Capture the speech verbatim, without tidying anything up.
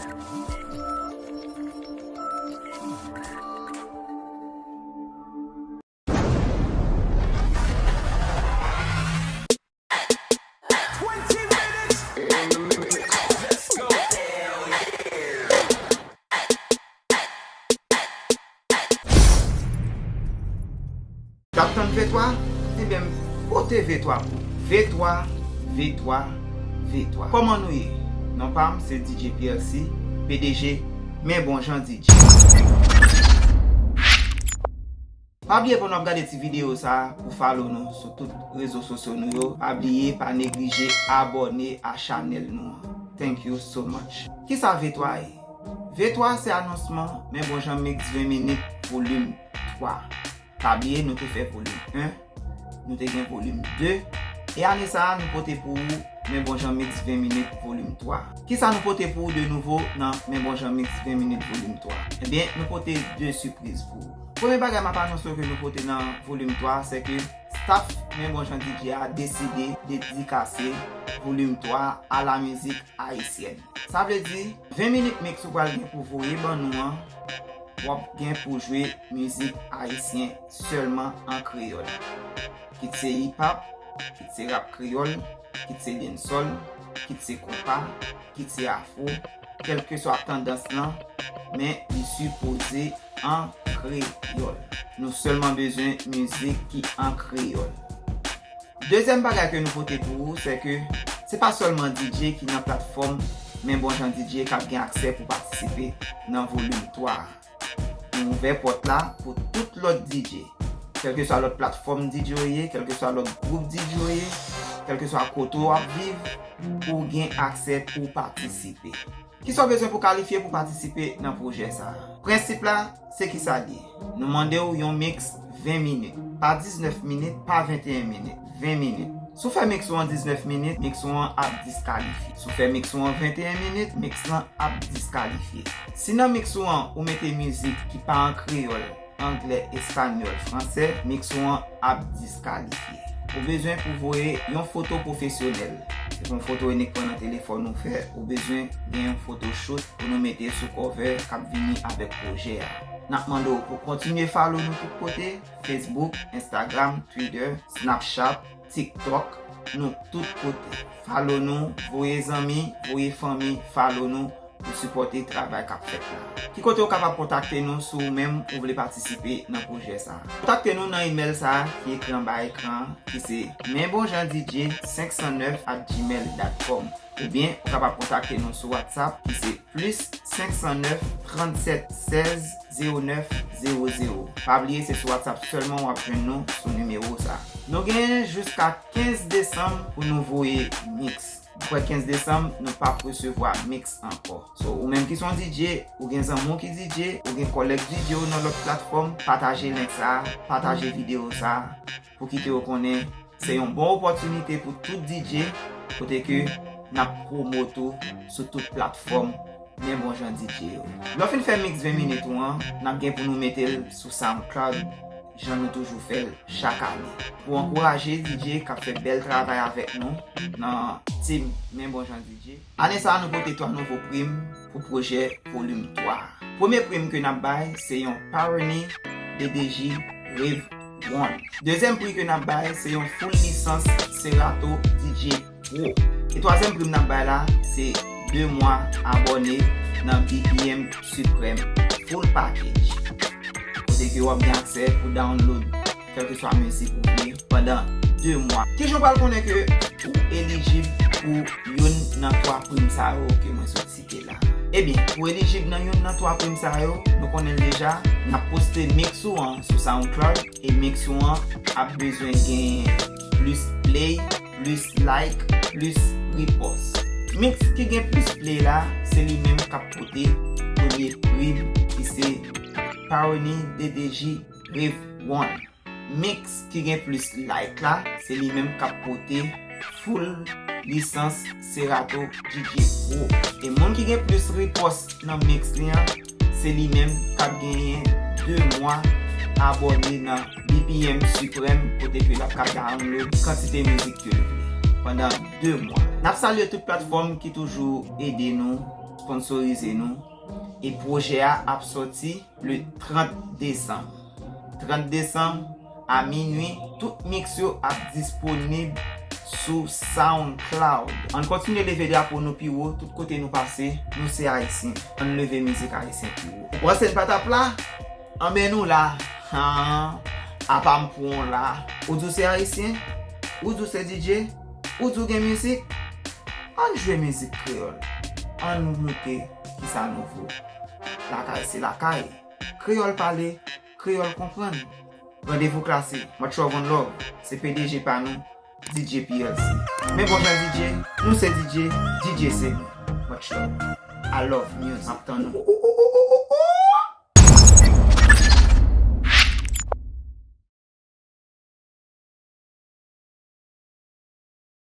W ap tann V twa? Ebyen, pote V twa pou w. V twa, V twa, V twa. Kòman nou ye? Non pa m se D J P L C, P D G, Men Bon Jan D J. Pa bliye pandan w ap gade ti videyo sa a pou follow nou sou tout rezo sosyo nou yo. Pa bliye, pa neglije abòne a chanèl nou an. Thank you so much. Kisa V twa ye? V twa se anonsman Men Bon Jan Mix ven minit volim twa. Pa bliye, nou te fè volim en, nou te gen volim de, e ane sa a, nou pote pou ou Men Bon Jan Mix ven minit volim twa. Kisa nou pote pou ou de nouvo nan Men Bon Jan Mix ven minit volim twa? Ebyen, nou pote de sipriz pou ou. Premye bagay m ap anonse w ke nou pote nan volim twa, se ke staff Men Bon Jan D J a deside dedikase volim twa a la mizik ayisyèn. Sa vle di, ven minit mix ou pral gen pou voye ban nou an, w ap gen pou jwe mizik ayisyen sèlman an kreyòl. Kit se hip hop, kit se rap kreyòl, kit se dancehall, kit se konpa, kit se afro, kèlkeswa tandans lan, men li sipoze an kreyòl. Nou sèlman bezwen mizik ki an kreyòl. Dezyèm bagay ke nou pote pou ou, se ke se pa sèlman D J ki nan platfòm Men Bon Jan D J k ap gen aksè pou patisipe nan volim twa a. Nou ouvè pòt la pou tout lòt D J. Kèlkeswa lòt platfòm D J w ye, kèlkeswa lòt gwoup D J w ye, kèlkeswa kote w ap viv, ou gen aksè pou w patisipe. Kisa w bezwen pou w kalifye pou w patisipe nan pwojè sa a? Prensip la, se kisa l ye? Nou mande w yon mix ven minit, pa diznèf minit, pa venteyen minit, ven minit. Si w fè mix ou an diznèf minit, mix ou an ap diskalifye. Si w fè mix ou an venteyen minit, mix lan ap diskalifye. Si nan mix ou an, ou mete mizik ki pa an kreyòl, anglè, espanyòl, fransè, mix ou an ap diskalifye. Ou bezwen pou voye yon foto pwofesyonèl. Se pa yon foto w nik pran nan telefòn ou fè, ou bezwen gen yon photoshoot pou nou mete sou cover k ap vini avèk pwojè a. N ap mande w pou kontinye follow nou tout kote, Facebook, Instagram, Twitter, Snapchat, TikTok, nou tout kote. Follow nou, voye zanmi, voye fanmi, follow nou pou sipòte travay k ap fèt la. Ki kote w kapab kontakte nou si w menm ou vle patisipe nan pwojè sa a? Kontakte nou nan imèl sa a ki ekri anba ekran an, ki se men bon jan D J senk san nèf at gmail dot com. Oubyen, ou kapab kontakte nou sou WhatsApp, ki se plis senk san nèf, trannsèt sèz, zewo nèf zewo zewo. Pa bliye, se sou WhatsApp sèlman w ap jwenn nou sou nimewo sa a. Nou gen jiska kenz desanm pou nou voye mix. Apre kenz desanm, nou p ap resevwa mix ankò. So, ou menm ki se yon D J, ou gen zanmi w ki D J, ou gen kòlèg D J w nan lòt platfòm, pataje link sa a, pataje videyo sa a, pou kite yo konnen se yon bon opòtinite pou tout D J, kote ke n ap pwomot ou sou tout platfòm Men Bon Jan D J yo. Lè w fin fè mix ven minit ou an, n ap gen pou nou mete l sou SoundCloud, jan nou toujou fè l chak ane. Pou ankouraje D J k ap fè bèl travay avèk nou nan team Men Bon Jan D J, ane sa a nou pote twa nouvo prim pou pwojè volim twa a. Premye prim ke n ap bay, se yon Paroni D D J Rev One. Dezyèm pri ke n ap bay, se yon full lisans Serato D J Pro. E twazyèm pri n ap bay la, se de mwa abòne nan B P M Supreme Full Package. Kote ke w ap gen aksè pou download kèlkeswa mizik ou vle pandan de mwa. Kijan w pral konnen ke ou elijib pou youn nan twa prim sa yo ke mwen sot site la? Ebyen, pou elijib nan youn nan twa prim sa yo, nou konnen l deja, n ap poste mix ou an sou SoundCloud, e mix ou an ap bezwen gen plis play, plis like, plis repost. Mix ki gen plis play la, se li menm k ap pote premye prim ki se Paroni D D J Rev One. Mix ki gen plis like la, se li menm k ap pote full lisans Serato D J Pro. E moun ki gen plis repost nan mix li an, se li menm k ap genyen de mwa abòne nan B P M Supreme, kote ke l ap ka download kantite mizik ke l vle pandan de mwa. N ap salye tout platfòm ki toujou ede nou sponsorize nou. E pwojè a ap sòti le trant desanm. Trant desanm a minui, tout mix yo ap disponib sou SoundCloud. Ann kontinye leve drapo nou pi wo, tout kote nou pase, nou se Ayisyen. Ann leve mizik ayisyen pi wo. Ou panse n pa t ap la? Anben nou la. Han, apa m pran w la. Ou di w se Ayisyen? Ou di w se D J? Ou di w gen mizik? Ann jwe mizik kreyòl. Ann montre kisa nou vo. Lakay se lakay. Kreyòl pale, kreyòl konprann. Randevou klase. Much love, one love. Se P D G pa nou, D J P L C. Men bon jan D J, nou se D J, D J se nou. Much love. I love music. M ap tann nou.